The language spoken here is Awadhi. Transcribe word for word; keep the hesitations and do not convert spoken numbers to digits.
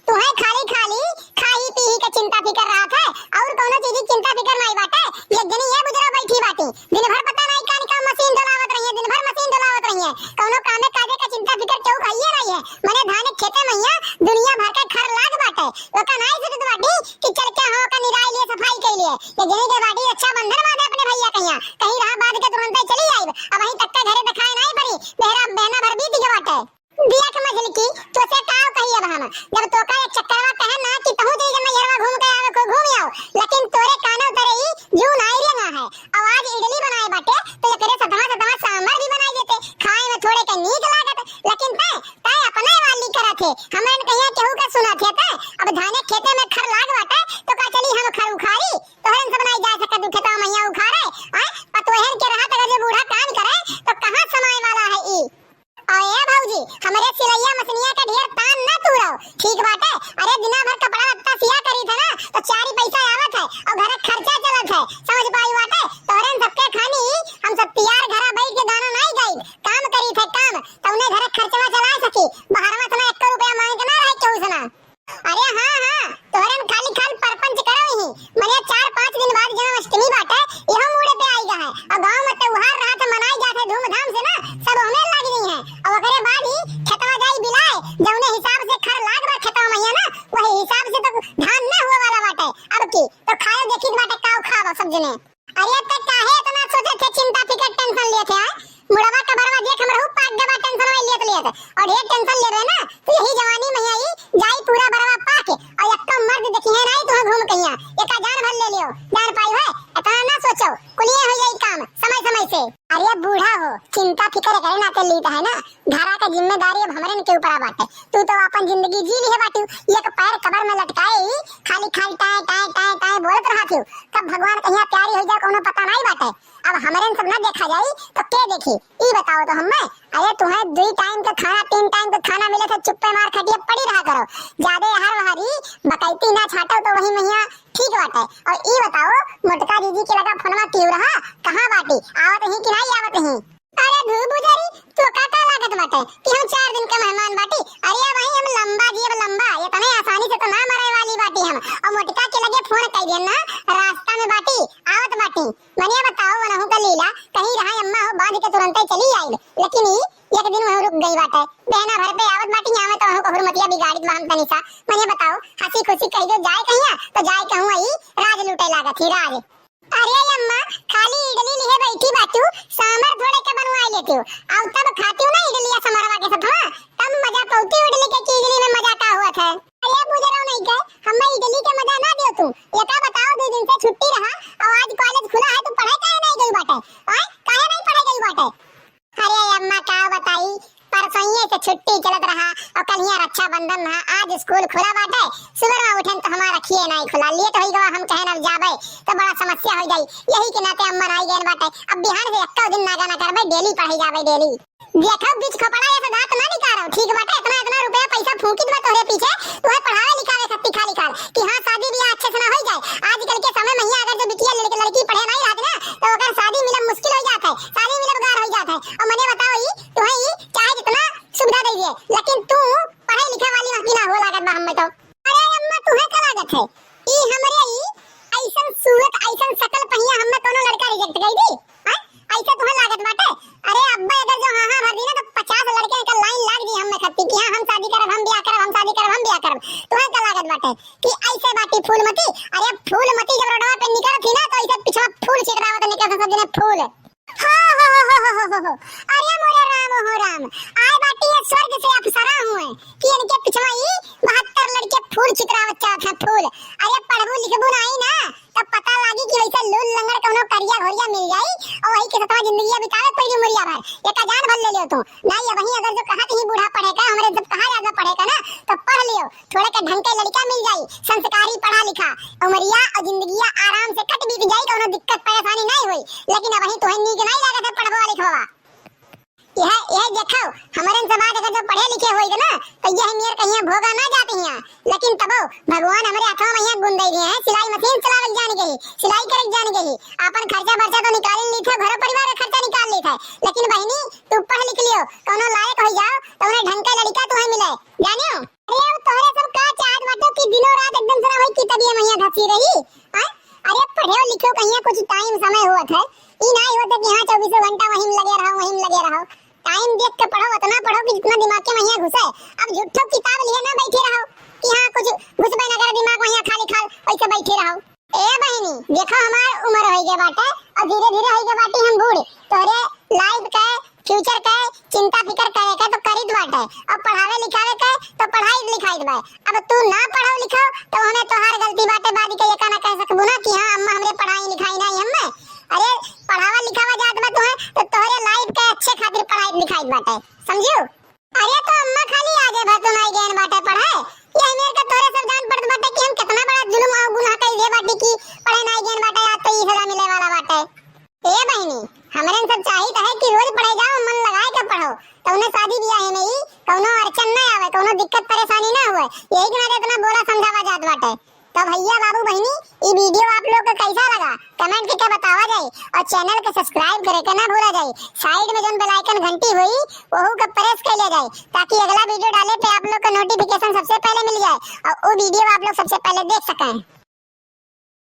तुहैं खाली खाली खाही पीही के चिंता फिकर रहत है, अउर कउनो चीज की चिंता फिकर नाहीं बाटे। एक जनी ये बुजरा बैठी बाटी, दिन भर पता नाहीं कान का मशीन डोलावत रही है, दिन भर मशीन डोलावत रही है, कउनो कामे काजे का चिंता फिकर केहू कहिए नाहीं है। मने धान खेते में हियाँ दुनिया भर के खर लाग बाटे, ओका नाहीं सोचत बाटी कि चल के हम ओका निराई लिए, सफाई कइ लिए। एक जनी के बाटी रक्षाबंधन बांधे अपने भइया के हियाँ, कहीं रहा बांध के तुरंते चली आइब। अबहीं तक के घरे देखाए नाहीं परी, बेहरा महीना भर बीत गए बाटे। देख मझलकी, तोसे का कही अब हम, जब तोका ये चक्करवा कहे ना कि तहूँ जई जब नैहरवा घूम के आवे को घूम आओ, लेकिन तोरे कानों तरे ई जून आई रे ना है। अब आज इडली बनाए बाटे तो एकरे सतवा सतवा सांभर भी बनाई देते, खाए में थोड़े के नीक लागत, लेकिन तै, तै अपने वाली करत है, हमरन कहिया केहू के सुनत है तै। अब धाने खेते में खर लाग बाटे तो का चली हम खर उखाड़ी, तोहरन सब नाहीं जा सकत तू खेतवा मैया उखाड़े, आय पतोहन के रहत अगर जो बूढ़ा काम करे तो कहाँ समाए वाला है ई। अरे भौजी, हमरे सिलैया मसनिया के ढेर तान ना तूरो, ठीक बाटे? अरे दिना भर कपड़ा लत्ता सिया करी थे ना, तो चारी पैसा आवत है और घर खर्चा चलत है, समझ पाई बाटे? तोहरन सबके खानी हम सब तियार घरा बैठ के गाना नाहीं गाई, काम करी थे काम, तौने घर खर्चवा चला सकी, बाहरवा से ना एक रुपया मांगे के ना रहे केहू से ना। अरे हाँ, हाँ, तोहरन खाली खाल परपंच करव ही। मने चार पाँच दिन बाद जन्माष्टमी बाटे, इहो मूड़े पे आई गा है। और गाँव में त्योहार रहा था, मनाई जात है धूमधाम से ना, सब हमें लाग गई है। और ओकरे बाद ही खेतवा जाई बिलाए, जौने हिसाब से खर लाग बा खेतवा मैया ना, वही हिसाब से तो धान ना हुए वाला बाटे। अब की तो खाए देखी बाटे, काव खाव सब जने। अरे त काहे इतना सोचे थे, चिंता फिकर टेंशन लिए थे, हैं? मुड़वा का बरवा देख हमरहू पाक गवा टेंशन में लेत लेत। और ढेर टेंशन लेबे ना तो यही जवानी में आई जाई पूरा बरवा पाक और एक्को मर्द देखी है नाहीं तुहैं घूम कहिया। एका जान भर ले लियो, जान पाई है, इतना ना सोचो, कुलिए हो जाई काम समय समय से। अरे बूढ़ा हो, चिंता फिकर करे ना कर ली है ना, घरा का जिम्मेदारी अब हमरन के ऊपर बाटे। तू तो अपन जिंदगी जी लिहे बाटू, एक पैर कबर में लटकाए ही खाली खाली टाए टाए टाए टाए बोलत रहत हो। कब भगवान कहिया प्यारी हो जाए कोनो पता नाहीं बाटे। अब हमरन सब ना देखा जाई तो के देखी? ई बताओ तो हम्मे। अरे तुहैं दुई टाइम के खाना, तीन टाइम के खाना मिले तो चुप्पे मार खटिया पड़ी रहा करो। जादे हर हरी बकैती ना छाटो तो वही मैया ठीक बाटे। और ई बताओ, मोटका जीजी के लगा फोनवा क्यों रहा, कहाँ बाटी, आवत ही कि नाहीं आवत ही? अरे धू बुजरी, तोका का लागत बाटे कि हम चार दिन का मेहमान बाटी? अरे अब वही हम लंबा जियब लंबा, इतने आसानी से तो ना मरे वाली बाटी हम। और मोटका के लगे फोन कइ दिया ना, रास्ता में बाटी, आवत बाटी। मने बताओ, वनहु का लीला, कहीं रहा अम्मा हो, बांध के तुरंते चली आइल, लेकिन ई एक दिन वहाँ रुक गई बाटे। बहना भर पे आवत बाटी, यहाँ में तो वहाँ को हुरमतिया बिगाड़ित बा हम तनी सा। मने बताओ, हंसी खुशी कह दो जाए कहिया, तो जाए कहूँ आई राज लूटे लागत ही, राज। अरे अम्मा, खाली इडली लिहे बैठी बाटू, सांभर थोड़े के बनवाई लेती हूँ। अब तब खाती हूँ ना इडली या समरवा के साथ, हाँ? तब मजा पौती इडली के की इडली में मजा का हुआ था। अरे बुजरो नहीं के, हमें इडली के मजा ना दियो तू। ये का बताओ, दो दिन से छुट्टी रहा और आज कॉलेज खुला है तो पढ़े काहे नहीं गई बाटे? आय, काहे नहीं पढ़े गई बाटे? अरे अम्मा का बताई, परसोइये से छुट्टी चलत रहा और कल हियाँ रक्षाबंधन रहा, आज स्कूल खुला बाटे। सुबह में उठन तो हमारा रखिए नहीं खुला, लेट हो गवा, हम कहन अब जाबे तो बड़ा समस्या हो जाई। यही के नाते अम्मा आई गए बाटे, अब बिहान से एक्का दिन नागा ना करबे, डेली पढ़े जाबे डेली। देखो बीच खोपड़ा ये से दांत ना निकालो, ठीक बाटे? इतना इतना रुपया पैसा फूंकित बा तोहरे पीछे, तुहे पढ़ावे लिखावे खातिर खाली खाल कि हाँ शादी ब्याह अच्छे से ना हो जाए। आजकल के समय में हियाँ अगर जो बिटिया लड़के लड़की पढ़े नहीं रहत ना तो ओकर शादी मिलब मुश्किल हो जात है, शादी मिलब गार हो जात है। और मने बताओ ई तुहे ई चाहे जितना सुविधा दे दिए, लेकिन तू पढ़े लिखे वाली वकी ना हो लागत बा हमें तो। अरे अम्मा तुहे का लागत है? ई हमरे ई ऐसन सूरत ऐसन शकल पहिया हमें कोनो लड़का रिजेक्ट कर दी? हैं? ऐसे तुम्हें लागत बाटे? अरे अब्बा अगर जो हाँ हाँ भर दी ना तो पचास लड़के का लाइन लाग दी हमें खत्ती कि हाँ हम शादी करब, हम ब्याह करब, हम शादी करब, हम ब्याह करब। तुम्हें का लागत बाटे कि ऐसे बाटी फूलमती? अरे फूलमती जब रोडवा पे निकलत थी ना तो ऐसे पिछवा फूल छितरावत निकलत सब जने फूल। हो, हो, हो। अरे मोरे राम हो राम, आए बाटी ये स्वर्ग से अप्सरा हुए कि इनके पिछवा ई बहत्तर लड़के फूल छितरावत चाहत हैं फूल। अरे पढ़बू लिखबू ना आई ना तब पता लागी कि वैसे लूल लंगड़ कौनो करिया घोरिया मिल जाई और वही के सतवा जिंदगी बितावे पूरी उमरिया भर। एका जान भर ले लियो तू। नहीं अब वहीं अगर जो कहा कहीं बूढ़ा पढ़े का, हमरे जब कहा ज्यादा पढ़े का ना, तो पढ़ लियो। थोड़े के ढंग के लड़का मिल जाई, संस्कारी पढ़ा लिखा, उमरिया और जिंदगिया आराम से कट बीत जाई, कौनो दिक्कत परेशानी नहीं होई। लेकिन अब वहीं तुहे नीक नहीं लागत है पढ़वा लिखवा। यह, यह देखो, हमरे समाज अगर जो पढ़े लिखे होई ना, तो यह मेर कहीं भोगा ना जाती हैं। लेकिन तबो भगवान हमरे हाथों में यहाँ गुण दे दिए हैं, सिलाई मशीन चलावल जान गई, सिलाई करल जान गई, अपन खर्चा बर्चा तो निकाल ली थे, घरों परिवार का खर्चा निकाल ली थे। लेकिन बहनी, तू पढ़ लिख लियो, कौनो लायक हो जाओ, तो उन्हें ढंग का लड़का तुम्हें मिले, जानियो। अरे अब तोहरे सब का सी रही, हाँ? अरे पढ़े लिखे कहिया कुछ टाइम समय होत है, ई नाहीं होत है कि हाँ चउबीसों घंटा वहीं में लगे रहो, वहीं में लगे रहो। टाइम देख के पढ़ो, उतना पढ़ो कि जितना दिमाग के में हियाँ घुसे। अब झूठो किताब लिए ना बैठे रहो कि हाँ कुछ घुसबे ना करे दिमाग में, हियाँ खाली खाल वैसे बैठे रहो। ए बहिनी, देखो हमार उम्र होई गए बाटे और धीरे धीरे होई गए बाटी हम बूढ़। तोहरे लाइफ के, फ्यूचर के चिंता फिकर करे के तो करित बाटे, और पढ़ावे लिखावे के तो पढ़ाई लिखाई बा। अब तू ना पढ़ो लिखो तो हमें तोहार गलती बाटे, बाद के ये ना कह सकबू ना कि हाँ अम्मा हमरे पढ़ाई लिखाई नाहीं हमें। अरे पढ़ावा लिखावा जात बा तुहे तो तोहरे लाइफ के अच्छे खातिर पढ़ाई लिखाई बाटे, समझू? अरे तो अम्मा खाली आगे भर तो नाहीं गएन बाटे पढ़े, ये मेरे का तोरे सब जान पड़त बाटे कि हम कितना बड़ा जुल्म और गुनाह कइले बाटी कि पढ़े नाहीं गएन बाटे, आज तो ई सजा मिले वाला बाटे। ए बहिनी, हमरे सब चाहित है कि रोज पढ़े जाओ, मन लगाए के पढ़ो, तौने शादी बियाहे में ई कौनो अड़चन ना आवे, कौनो दिक्कत परेशानी ना हुए, यही के नाते इतना बोला समझावा जात बाटे। तो भैया बाबू बहिनी, ई वीडियो आप लोग के कैसा लगा, कमेंट करके बतावा जाए और चैनल के सब्सक्राइब करे के ना भूला जाए। साइड में जौन बेल आइकन घंटी हुई, वहू के प्रेस कर लिया जाए, ताकि अगला वीडियो डाले पे आप लोग के नोटिफिकेशन सबसे पहले मिल जाए और वो वीडियो आप लोग सबसे पहले देख सकें।